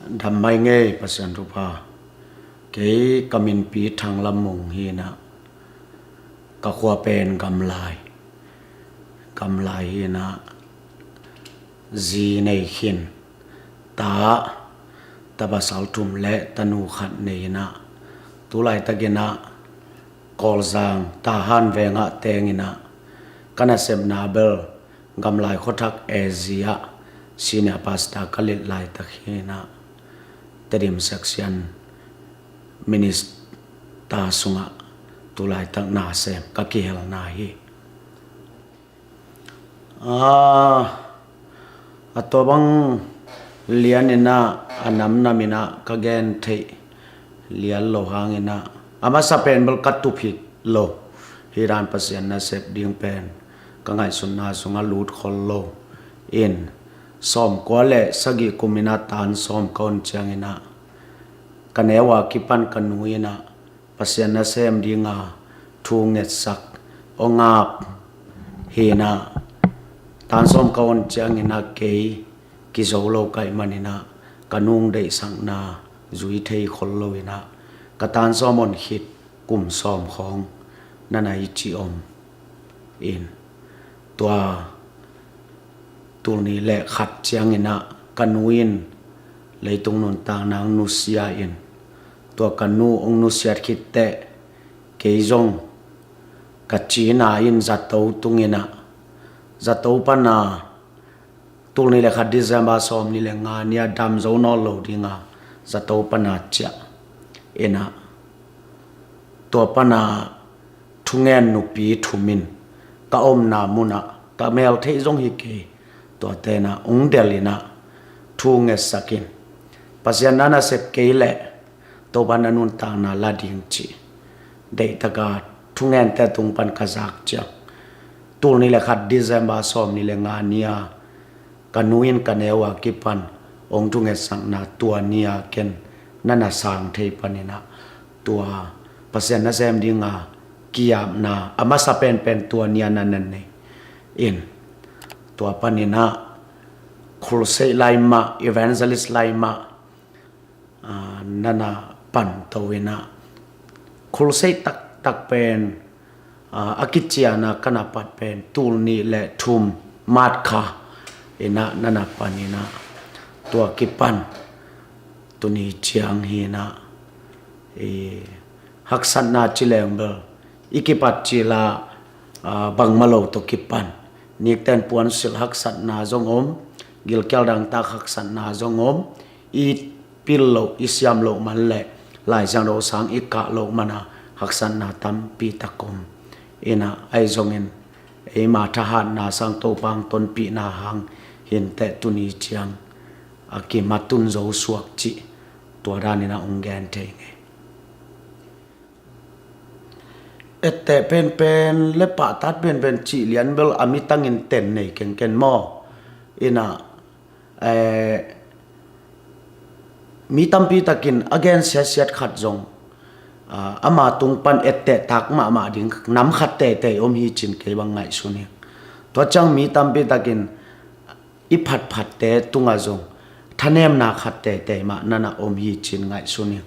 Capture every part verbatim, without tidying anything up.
Dam mai ngei Pasian thupha. Kei ka minpi Thang Lam Mung hi-in ah, ka khua pen Gamlai, Gamlai hi-in ah, zi nei khin, ta, ta pasal thum le tanu khat nei-in ah, tu laitakin ah Kawlzang Tahan vengah tengin ah, ka nasepna bel Gamlai khuathak A Z ah senior pastor ka lit laitak hi-in ah, Tedim section minister sungah tu laitak nasem ka kihelna hi. A, a tua bang lianin ah, a namnamin ah ka gen theih lian lo hangin ah, a masa pen bel ka tuphit lo, hi dan Pasian nasep ding pen ka ngaihsutna sungah lut khol lo in, sawmkua le sagih kumin ah tan sawm ka on ciangin ah, ka neu a kipan ka nu in ah Pasian nasem dinga thu ngetsak hong ap hi-in ah, tan sawm ka on ciangin ah kei kizo lo ka hih manin ah, ka nu deihsakna zui thei khol lo-in ah, ka tan sawm on khit kum sawm khawng na na hi ci om in, tua tul nih le khat ciangin ah ka nu in leitung nuntakna hong nusia in, tua ka nu hong nusiat khit teh kei zong ka cina in zato tungin ah, zato pana tul nih le khat December sawm nih le nga ni-a dam zo nawn lo dinga zato pana ciah in ah, tua pana thungen nupi thum in ka omna munah, ka mel theih zong hi kei, tuate in ah hong delh in ah thu ngetsak in, Pasian na nasep kei leh Topa na nuntakna la ding cih deihtaka thungente tung pan ka zak ciang, tul nih le khat December sawm nih le nga ni-a ka nu in ka neu a kipan hong thu ngetsakna tua ni-a ken na na sang thei panin ah, tua Pasian nasem dinga ki-apna a masa penpen tua ni-a na na nei in, tua panin ah crusade lai mah, evangelist lai mah, aa, na na panto in ah, crusade taktak pen, aa, a kiciana ka na pat pen tul nih le thum March kha in ah na na pan in ah, tua kipan tuni ciang hi-in ah, i haksatna ci leng bel i kipat cil a, aa, bangmah lo tawh kipan, nikten puansilh haksatna zong om, gilkial dangtak haksatna zong om, i pil loh, i siam loh man le Lai Siangtho sang i kah loh mana haksatna tampi tak om in ah, ahi zongin eima thahatna sang Topa hong tonpihna hang hi-in teh tuni ciang a kimatun zo suak cih tua danin ah hong gen thei ngei. Etteh penpen le pahtat penpen cih lian bel a mitangin ten nei kengken maw? In ah, eh, mi tampi takin a gen siatsiat khat zong, ah, ama tung pan etteh tak mahmah ding nam khat teitei om hi cin kei bang ngaihsun hi. Tua ciang mi tampi takin i phatphatte tungah zong thanemna khat teitei mah na na om hi cin ngaihsun hi.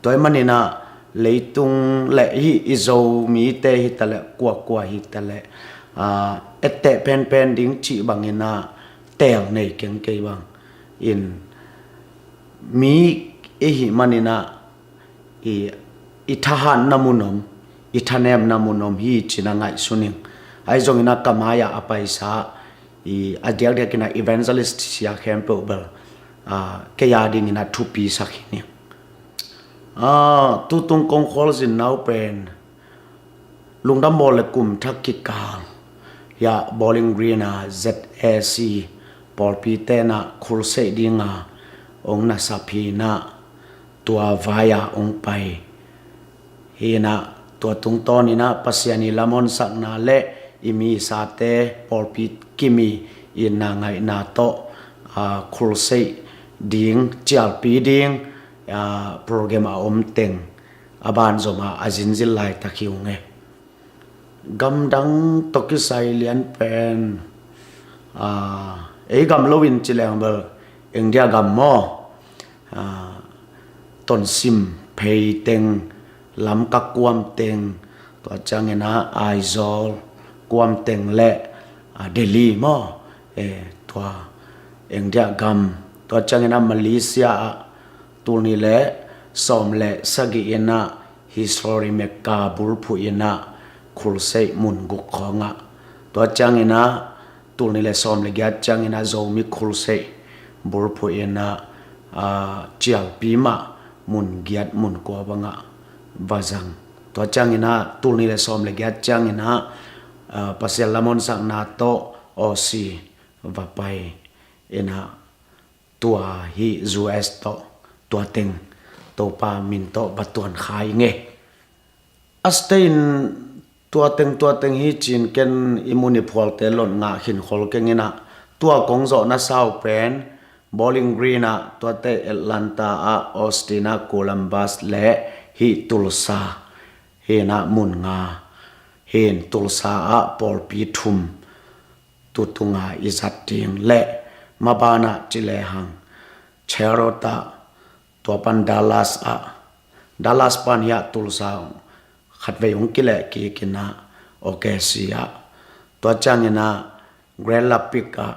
Tua ahih manin ah leitung le hih i Zomite hi taleh kuakua hi taleh, aa, etteh penpen ding cih bangin ah teel nei keng kei bang in, mi i hih manin ah i, i thahatna mun om, i thanemna mun om hi cin a ngaihsun hi. Ahi zongin ah ka mai-ah a paisa i a diakdiakin ah evangelist sia khempeuh bel, aa, kei a dingin ah thupi sak hi ni. Aa, tutung kong khualzin nau pen Lungdam Bawl le kum thak kikal hiah Bowling Green a Z A C pawlpi ten ah crusade dinga hong nasap hi-in ah, tua vai-ah hong pai hi-in ah, tua tungtawnin ah Pasian i lamhonsakna le i misate pawlpi kim i itna ngaihna tawh, aa, crusade ding, cialpi ding, aa, program a om teng a banzom a a zinzin laitak hi ung e. Gamdang tawh kisai lian pen, aa, ei gam loin ci leng bel India gam maw? ah, Tonsim phei teng, Lamka kuam teng, tua ciangin ah Aizawl kuam teng le, ah, Delhi maw, eh, tua India gam, tua ciangin ah Malaysia ah tul nih le sawm le sagih in ah History Mecca bulphuh in ah Crusade mun guk khawngah, tua ciangin ah tul nih le sawm le giat ciangin ah Zomi Crusade bulphuh in ah, ah, cialpi mah mun giat mun kua bangah va zang. Tua ciangin ah tul nih le sawm le giat ciangin ah, ah, Pasian lam honsakna tawh Aussie va pai in ah, tua hi U S tawh, tua teng Topa min tawh va tuan kha ing e. A state in tua teng, tua teng hi ci-in ken i mun i phualte lot ngah khin khol keng in ah, tua kong zawhna sau pen Bowling Green ah, tuate Atlanta ah, Austin ah, Columbus le hih Tulsa hi in ah mun nga hi in, Tulsa ah pawlpi thum tutunga i zat ding le, mabanah ci lehang Charlotte ah, tua pan Dallas ah, Dallas pan hiah Tulsa khatvei hong kileh kik in ah, O K C ah, tua ciangin ah Grand Rapids ah,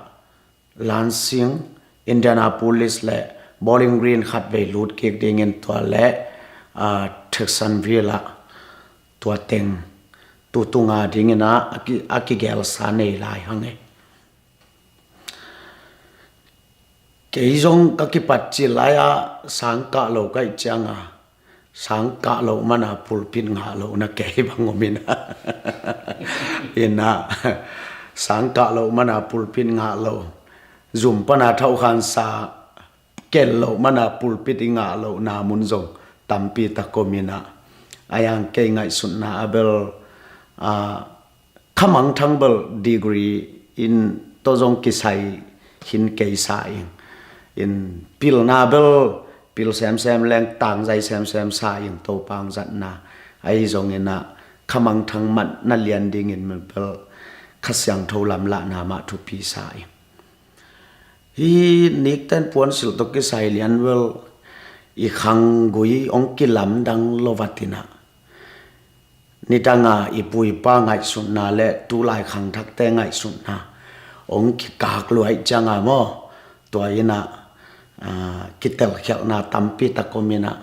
Lansing, Indianapolis le Bowling Green khatvei lut kik dingin, tua le, ah, Jacksonville ah, tua teng tutunga dingin ah a ki, a kigelsa nei lai hang e. Kei zong ka kipat cil lai-ah sang kah lo ka hih cianga, sang kah loh mana pulpit ngah lohna kei bang om in ah, in ah, sang kah loh mana pulpit ngah lo, zum pana thauhkhansa kel loh mana pulpit i ngah lohna mun zong tampi tak om in ah, a yang kei ngaihsutna a bel, ah, khamangthang bel degree in tawh zong kisai khin kei sa ing. In pilna bel pil semsem leng tangzai semsem sa ing, Topa hong zatna. Ahi zongin ah khamangthang matna lian dingin bel Kha Siangtho lamlahna mah thupi sa ing. Hih nikten puansilh tawh kisai lian bel i khanggui hong kilamdang lo vat in ah, nidanga i pu i pa ngaihsutna le tulai khangthakte ngaihsutna hong kikak lua ahih cianga maw, tua in ah, ah, kitelkhialhna tampi tak om in ah,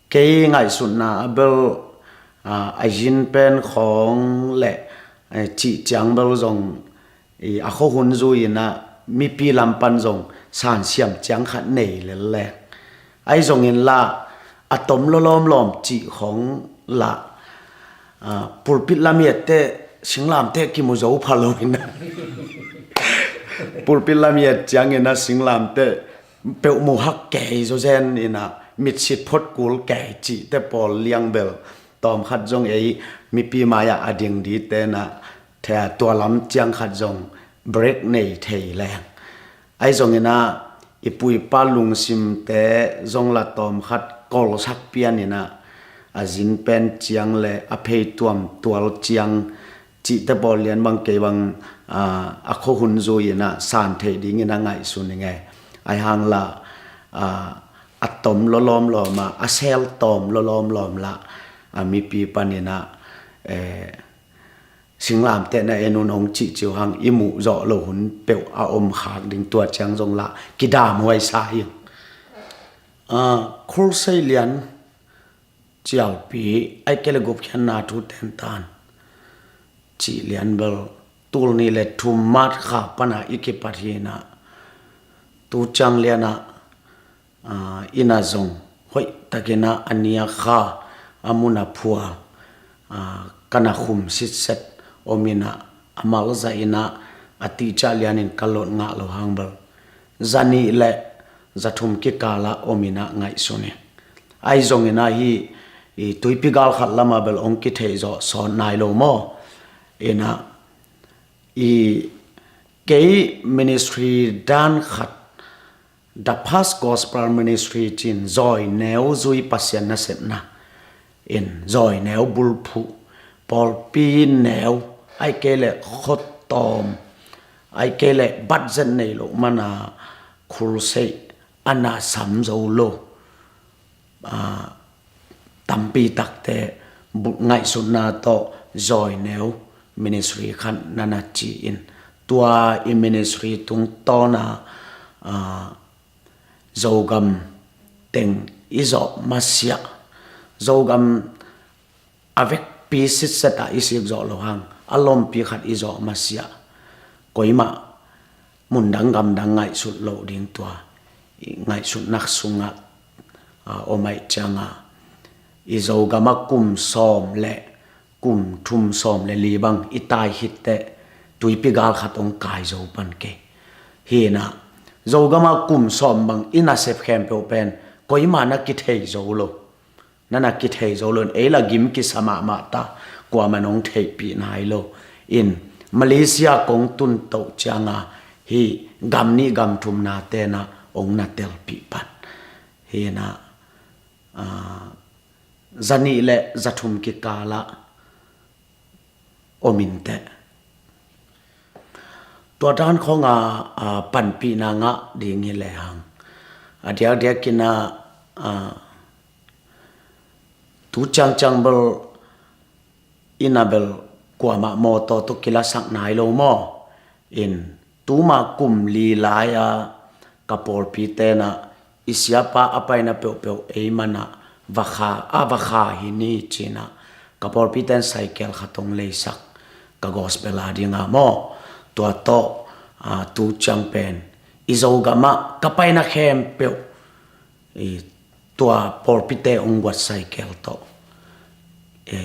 kei ngaihsutna a bel, ah, a zin pen khawng le, eh, cih ciang bel zong, i, a khuahun zui in ah mipi lam pan zong sansiam ciang khat nei lel leng. Ahi zongin lah a tom lawlawmlawm cih khawng lah, ah, pulpit lam i et teh singlamteh kimu zo pha lo in ah, pulpit lam i et ciangin ah singlamteh peuh mu hak kei zawzen in ah, mitsit phot kul kei cihte pawl liang bel tawmkhat zong ei mipi mai-ah a ding dite in ah, thea tua lam ciang khat zong break nei thei leng. Ahi zongin ah i pu i pa lungsimte zong lah tawmkhat kolsak pian in ah, a zin pen ciang le a phei tuam tual ciang cihte pawl lian bang kei bang, ah, a khuahun zui in ah san theih dingin a ngaihsun ing e. Ahi hang lah, ah, a tom lawlawmlawm ah, a sel tawm lawlawmlawm lah, ah, mipi panin ah, eh, singlamteh na en un hong cihciu hang i muh zawh lo hun peuh a om khak ding, tua ciang zong lah kidamhuai sa ing. Ah, Crusade lian cialpi, ahih kei leh gupkhiatna thu tentan cih lian bel tul nih le thum March kha pana i kipat hi in ah, tu ciang lian ah, ah, in ah zong hoih takin ah a nia kha, a mun a phual, ah, ka na khum sitset om in ah, a malzah in ah a tihciah lianin ka lot ngah lo hang bel zanih le zathum kikal ah om in ah ngaihsun ing. Ahi zongin ah hih i tuipi gal khat lamah bel hong kitheih zawh sawt nai lo maw? In ah i kei ministry dan khat, The Past Gospel Ministry ci-in zawi neu zui Pasian nasepna in, zawi neu bulphuh, pawlpi neu, ahih kei leh khua tawm, ahih kei leh budget nei loh mana crusade a na sam zo lo, aa, tampi takte bu-, ngaihsutna tawh zawi neu ministry khat na na ci-in, tua i ministry tungtawna, aa, Zogam teng i zawh masiah, Zogam a vekpi sitset ah i sik zawh loh hang, a lompi khat i zawh masiah, koimah mundang gamdang ngaihsut loh ding tua i ngaihsutna sungah, aa, om ahih ciangah, i Zogam ah kum sawm le kum thum sawm le li bang i tai khitteh tuipi gal khat hong kai zo pan kei. Hi inah, Zogam ah kum sawm bang i nasep khempeuh pen koimah na kithei zo lo. Na na kithei zo lo in, ei la gim kisa mahmah ta, kuamah in hong theihpih nai lo in, Malaysia kong tun toh ciangah hih gam nih gam thumna tenah hong na telpih pan. Hi inah, aa, za nih le za thum kikalah om inteh. Tua dan khawngah, aa, panpihna ngah ding hi lehang, a diakdiak inah, aa, tu ciangciang bel inah bel kuamah mawtaw tawh kilasak nai lo maw? In, tuma kum li lai-a ka pawlpi tenah i siapa a paina peuhpeuh ei manah va kha, a va kha hi ni cinah, ka pawlpi ten cycle khat hong leisak, ka gospel a dinga maw. Tua tawh, aa, tu ciang pen i Zogam ah ka paina khempeuh, i, tua pawlpite hong guat cycle tawh, e,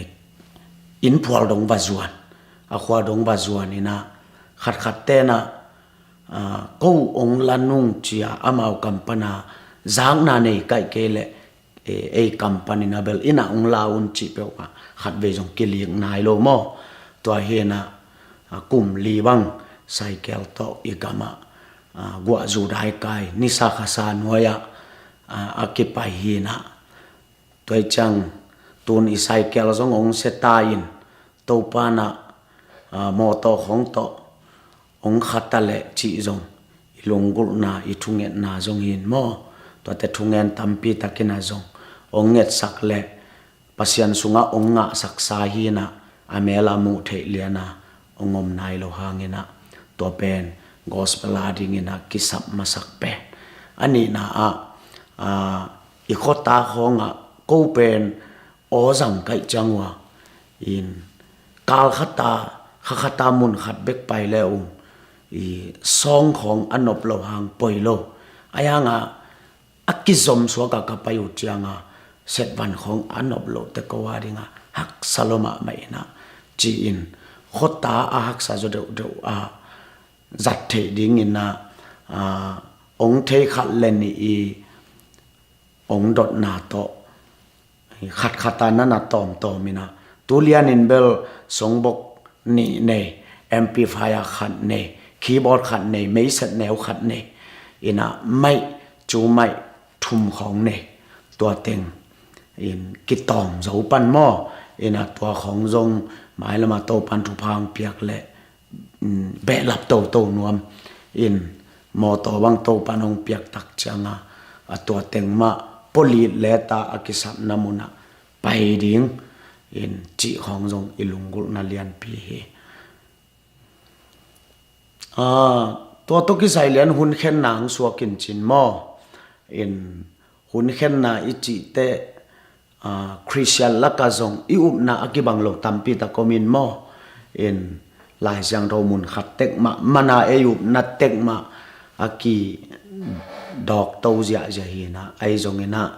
inn phual dong va zuan, a khua dong va zuan inah, khatkhat tenah, aa, ko hong la nung cia amau kam pana zakna nei kaih kei leh, e, ei kam panin a bel inah hong la un cih peuhmah khatvei zong kilik nai lo maw? Tua hi inah, aa, kum li bang cycle tawh i gamah, aa, guahzu daikai, nisa khasa nuai-ah, aa, a kipai hi inah. Tua hi ciang tun i cycle zong hong sia ta in, Topa inah, aa, mawtaw khawng tawh hong kha ta leh cih zong i lunggulhna, i thungetna zong hi in maw. Tuate thungen tampi takin ah zong hong ngetsak leh Pasian sungah hong ngahsaksa hi inah, a mel a muh theih liana hong om nai lo hang inah, tua pen gospel a ding inah kisap masak pen. A nihna ah, aa, i khuata khawngah ko pen aw zang kaih ciang uh a, in, kal khata, kha khata mun khat bek pai le ung, i, sawng khawng a nop lo hang poi lo. Ahi hangah a kizom suakah ka pai uh ciangah setvan khawng a nop loh te ko a dingah haksa lo mahmah inah, ci-in khuata a haksa zaw deuhdeuh a zat theih ding inah, aa, hong thei khat le nih i hong dotna tawh khatkhat a na na tawmtawm inah, tu lianin bel songbok nih nei, amplifier khat nei, keyboard khat nei, meiset neu khat nei inah, mic, cu mic thum khawng nei. Tua teng in kitawm zo pan maw? Inah tua khawng zong mailamah Topan thupha hong piak leh, um, behlap toto nuam in, mawtaw bang Topan hong piak tak ciangah, a, tua teng mah pualit leta a kisapna munah pai ding in, cih khawng zong i lunggulhna lianpi hi. Aa, tua tawh kisai lian hun khenna hong suak in cin maw? In, hun khenna i cih teh, aa, Khristian lakah zong i upna a kibang lo tampi tak om in maw? In, Lai Siangtho mun khat tek mah, mana ei upna tek mah a kidawk to ziahziah hi inah, ahi zong inah,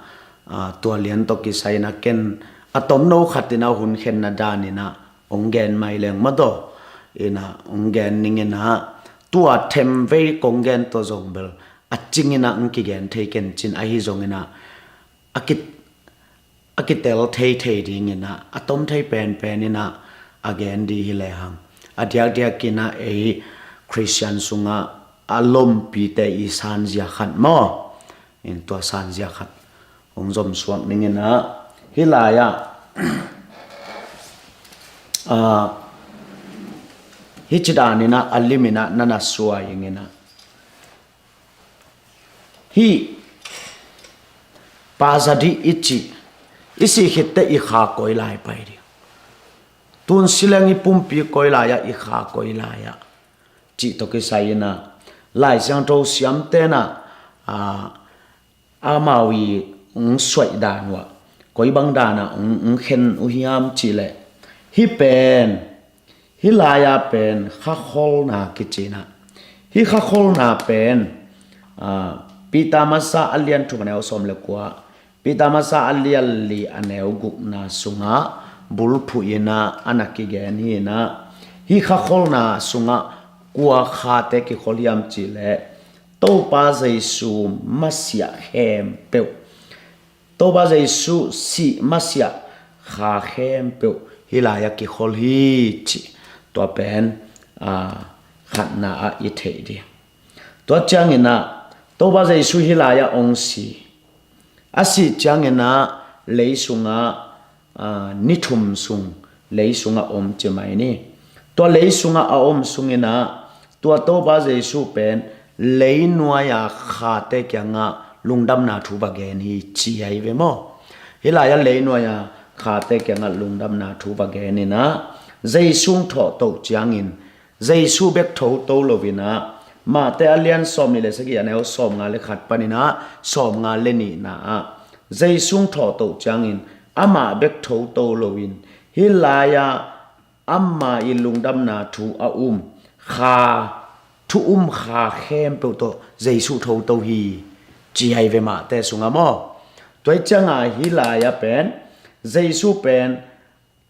aa, tua lian tawh kisai inah ken a tomno khat inah hun khenna dan inah hong gen mai leng mataw. Inah hong gen ning inah, tua themvei kong gen tawh zong bel a cing inah hong kigen thei ken cin, ahi zong inah a ki, a kitel theithei ding inah, a tom thei penpen inah a gen dih hi lehang, a diakdiak inah ei Khristian sungah a lompite i sanzia khat maw? In, tua sanzia khat hong zom suak ning inah, hih lai-ah, aa, hih ci dan inah a lim inah na na suai ing inah, hih Pa za dih i cih, i sih khitteh i kha koi lai pai ding. Tun sileng i pumpi koi lai-ah, i kha koi lai-ah cih tawh kisai inah, Lai Siangtho siamte inah, a, amau i ung suaih dan uh ah koi bang danah ung, ung khen uh hiam cihleh, hih pen, hih lai-a pen khakholna kici inah, hih khakholna pen, a, Peter masa a lian thum a neu sawm le kua, Peter masa a lian li a neu gukna sungah bulphuh inah a na kigen hi inah, hih khakholna sungah kua khate kikhol hiam cihleh, Topa Jesu masiah khempeuh, Topa Jesu sih masiah kha khempeuh hih lai-ah kikhol hi cih, tua pen, a, khatna ah i theih ding. Tua cianginah Topa Jesu hih lai-ah ong si, a sih cianginah lei sungah, a, ni thum sung lei sungah om ci mai ni. Tua lei sungah a om sunginah tua Topa Jesu pen leinuai-a khate kiangah lungdamna thu va gen hi ci ahi ve maw? Hih lai-ah leinuai-a khate kiangah lungdamna thu va gen inah, Jesu thawh toh ciangin Jesu bek tho to lo inah, Mate a lian sawm nih le sagih a neu sawm nga le khat paninah sawm nga le nihna ah, Jesu thawh toh ciangin amah bek tho to loin, hih lai-ah ama i lungdamna thu a um kha, thu um kha khempeuh tawh Jesu tho to hi ci ahi ve Mate sungah maw? Tua hi ciangah hih lai-ah pen Jesu pen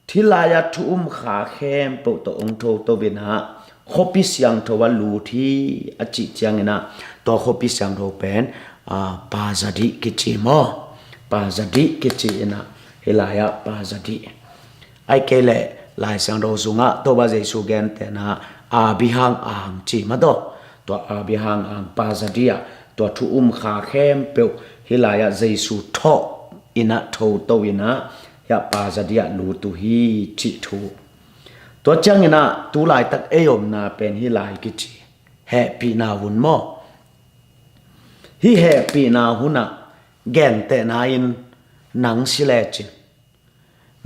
hih lai-ah thu um kha khempeuh tawh ong tho to inah khuapi siangtho ah lut hi a cih cianginah, tua khuapi siangtho pen, a, Pa za dih kici maw? Pa za dih kici inah, hih lai-ah Pa za dih. Ahih kei leh Lai Siangtho sungah Topa Jesu gentehna, Abraham ang ci mah tawh, tua Abraham ang Pa za dih ah tua thu um kha khempeuh hih lai-ah Jesu thawh inah tho to inah, hiah Pa za dih ah lut uh hi cih thu. Tua cianginah tu laitak ei omna pen hih lai kici hehpihna hun maw? Hih hehpihna hunah gentehna in nang si lecin,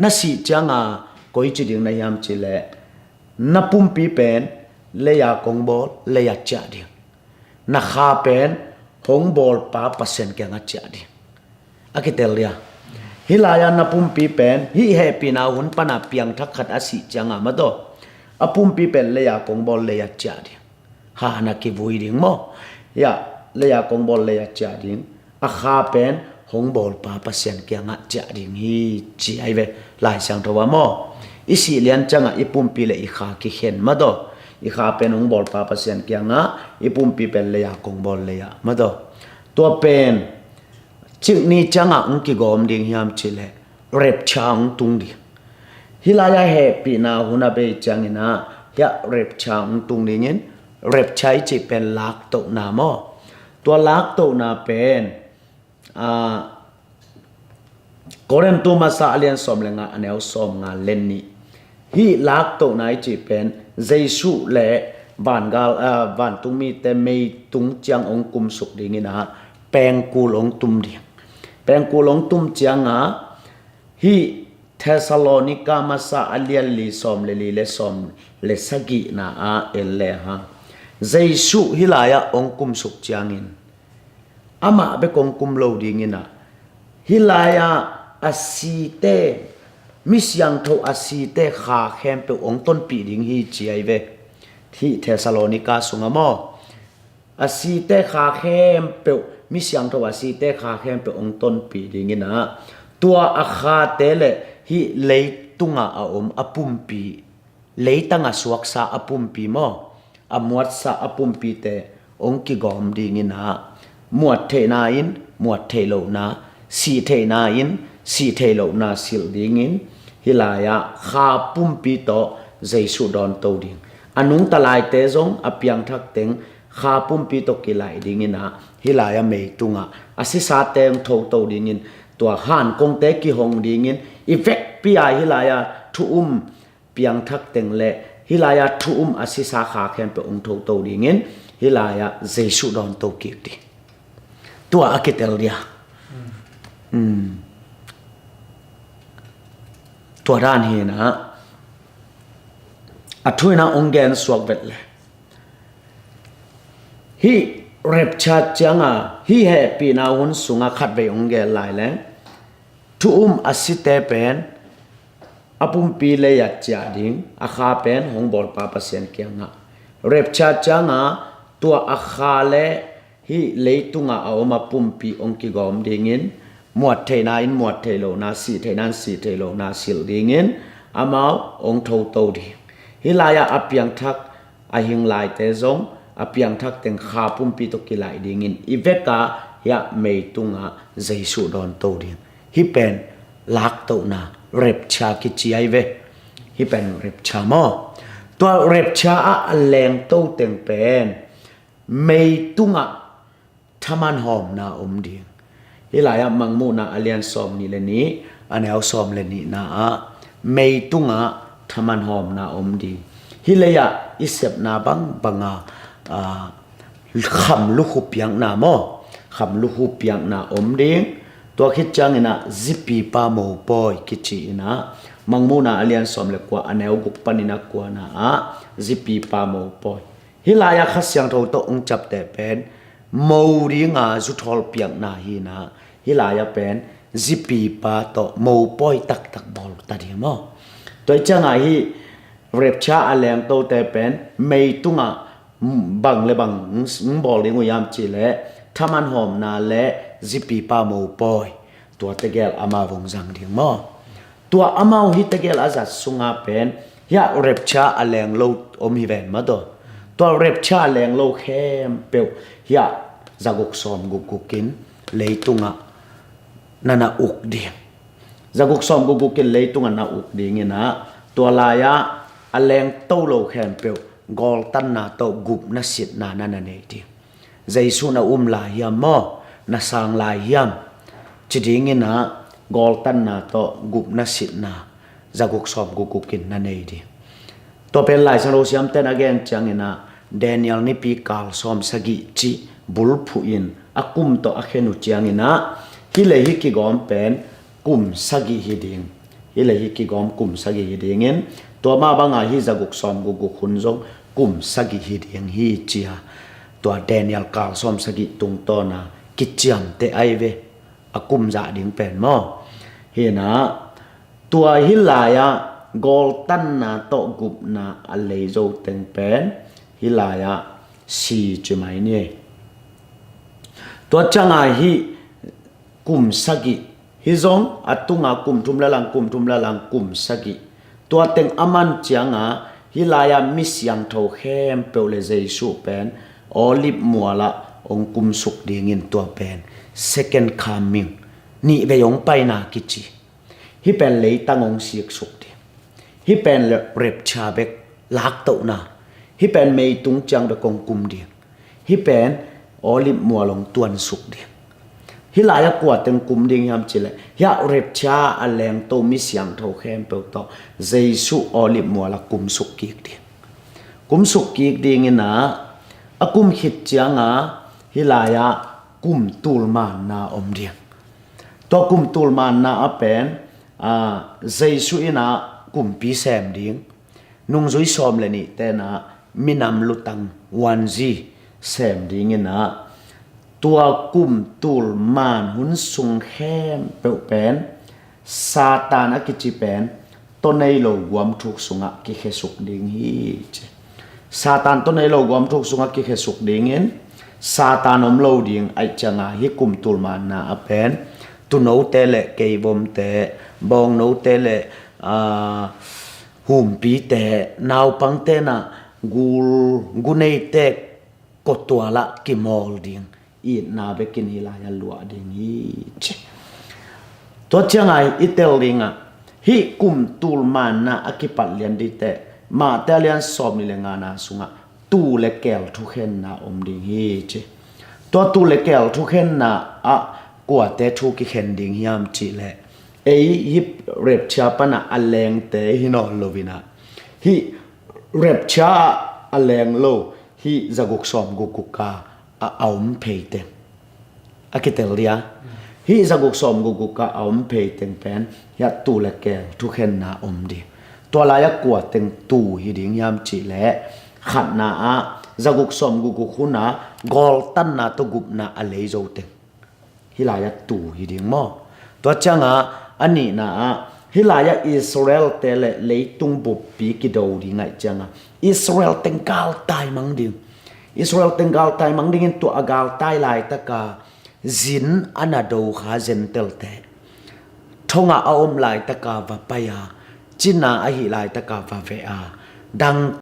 na sih cianga koi ci ding na hiam cihleh, na pumpi pen lei-a kong bawl, lei-a ciah ding. Na kha pen hong bawlpa Pasian kiangah ciah ding. A kitel dia. Hih lai-a na pumpi pen hih hehpihna hun pana piangthak khat a sih cianga mah tawh, a pumpi pen lei-a kong bawl, lei-a ciah ding. Hana kivui ding maw? Hiah lei-a kong bawl, lei-a ciah ding. A kha pen hong bawlpa Pasian kiangah ciah ding hi ci ahi ve Lai Siangtho ah maw? I sih lian ciangah i pumpi le i kha kikhen mah tawh, i kha pen hong bawlpa Pasian kiangah, i pumpi pen lei-a kong bawl, lei-a mah tawh. Tua pen cik ni ciangah hong kigawm ding hiam cihleh, rapture hong tung ding. Hih lai-ah hehpihna hun a bei cianginah hiah rapture hong tung dingin, rapture i cih pen laktohna maw? Tua laktohna pen, a, Korintu masa a lian sawm le nga a neu sawm nga le nih. Hih laktohna i cih pen Jesu le vangal, a, vantung mite meitung ciang hong kumsuk dinginah pengkul hong tum ding. Pengkul hong tum ciangah hih Thessalonika masa a lian li sawm le li le sawm le sagihna ah en lehang, Jesu hih lai-ah hong kumsuk ciangin amah bek hong kum lo dinginah, hih lai-ah a site, mi siangtho a site kha khempeuh hong tonpih ding hi ci ahi ve. Hih Thessalonika sungah maw? A site kha khempeuh, mi siangtho a site kha khempeuh hong tonpih dinginah, tua a khate le hih leitungah a om a pumpi, leitang a suaksa a pumpi maw, a muatsa a pumpite hong kigawm dinginah, muat theihna in muat theih lohna, sih theihna in sih theih lohna silh dingin, hih lai-ah kha pumpi tawh Jesu dawnto ding. A nungta laite zong a piangthak teng kha pumpi tawh kilaih dinginah, hih lai-ah meitungah a sisate hong thoto dingin, tua hankongte kihong dingin, i vekpi-a hih lai-ah thu um piangthak teng le hih lai-ah thu um a sisa kha khempeuh hong thoto dingin, hih lai-ah Jesu dawnto kik ding. Tua a kitel dia. Tua dan hi na, a thu ina ong gen suak vet le. Hih rapture cianga hih hehpihna hun sunga khatvei ong gen lai leng, thu um a site pen a pumpi lei a ciah ding, a kha pen hong bawlpa Pasian kiangah. Rapture cianga tua a kha le hih leitunga a om a pumpi ong kigawm dingin, muat theihna in muat theih lohna, sih theihna in sih theih lohna silh dingin amau ong thoto ding. Hih lai-ah a piangthak a hing laite zong a piangthak teng kha pumpi tawh kilaih dingin i veka hiah mei tungah Jesu dawnto ding. Hih pen laktohna rapture kici ai ve. Hih pen rapture maw? Tua rapture ah a lengto teng pen mei tungah thaman hawmna om ding. Hih lai-ah Mangmuhna a lian sawm nih le nih, a neu sawm le nihna ah mei tungah thaman hawmna om ding. Hih lei-ah i sepna bangbanga, ah, kham lukhu piakna maw? Kham lukhu piakna om ding. Tua khit cianginah zipipa mopawi kici inah Mangmuhna a lian sawm le kua, a neu guk panin a kuana ah zipipa mopawi. Hih lai-ah Kha Siangtho tawh ong ciapteh pen mo dinga zuthawl piakna hi na, hih lai-ah pen zipipa tawh mopawi taktak bawl ta ding maw? Tua ih ciangah hih rapture a lengtote pen mei tungah bang le bang ong bawl ding uh hiam cihleh thaman hawmna le zipipa mopawi, tua tegel amau ong zang ding maw? Tua amau hih tegel a zat sunga pen hiah rapture a lenglo om hi ven maw taw. Tua rapture a lenglo khempeuh hiah zaguk sawm gukgukin leitungah na na uk ding. Zaguk sawm gukgukin leitungah na uk dinginah tua lai-ah a lengto lo khempeuh gawltanna tawh gupna sitna na na nei ding. Jesu na um lai hiam maw? Na sang lai hiam? Ci dinginah gawltanna tawh gupna sitna zaguk sawm gukgukin na nei ding. Tua pen Lai Siangtho siamten a gen cianginah Daniel nipi kal sawm sagih cih bulphuhin a kum tawh a khen uh cianginah hih le hih kigawm pen kum sagih hi ding. Hih le hih kigawm kum sagih hi dingin tua mah banga hih zaguk sawm gukguk hun zong kum sagih hi ding hi cia. Tua Daniel kal sawm sagih tungtawna kiciamteh ai ve, a kum zah ding pen maw? Hinah tua hih lai-ah gawltanna tawh gupna a lei zo teng pen hih lai-ah si ci mai ni. Tua ciangah hih kum sagih, hih zong a tunga kum thum lalang, kum thum lalang, kum sagih. Tua teng a man cianga hih lai-ah mi siangtho khempeuh le Jesu pen Olive mualah ong kumsuk dingin tua pen second coming, nih vei ong paina kici. Hih pen leitang ong siksuk ding. Hih pen le rapture bek laktohna. Hih pen meitung ciang bek ong kum ding. Hih pen Olive mual ong tuansuk ding. Hih lai-ah kua teng kum ding hiam cihleh hiah rapture a lengto mi siangtho khempeuh tawh Jesu Olive mualah kumsuk kik ding. Kumsuk kik dinginah a kum khit cianga hih lai-ah kum tul manna om ding. Tua kum tul manna a pen, a, Jesu inah kumpi sem ding, nungzui sawm le nih tenah minam lutang wanzi sem dinginah tua kum tul man hun sung khempeuh pen Satan a kici pen tawh nei lo guamthuk sungah kikhesuk ding hi ci. Satan tawh nei lo guamthuk sungah kikhesuk dingin Satan om lo ding aih cianga hih kum tul manna a pen tunote le keivomte, bawngnote le, aa, humpite, naupangte na gul guneite kotualah kimawl ding, itna bekin hih lai-ah luah ding hi ci. Tua ciangah i tel dingah hih kum tul manna a kipat lian dingteh Mate a lian sawm nih le ngana sungah tuu le keel thukhenna om ding hi ci. Tua tuu le keel thukhenna ah kuate thu kikhen ding hiam cihleh ei hih rapture panah a lengte hi nawn loinah hih rapture ah a leng lo hih zaguk sawm gukguk a, a, a om pheite a kitel dia. Hih zaguk sawm gukguk ah a om phei teng pen hiah tuu le keel thukhenna om ding. Tua lai-ah kua teng tuu hi ding hiam cih leh, khatna ah zaguk sawm gukguk hun ah gawltanna tawh gupna a lei zo teng, hih lai-ah tuu hi ding maw? Tua ciangah a nihna ah hih lai-ah Israel-te le leitung buppi kido ding ahih ciangah Israel teng galtai mang ding. Israel teng galtai mang dingin tua a galtai laitaka zin a na do kha Gentile-te, thongah a om laitaka va pai a, cina ahih laitaka va veh a, dang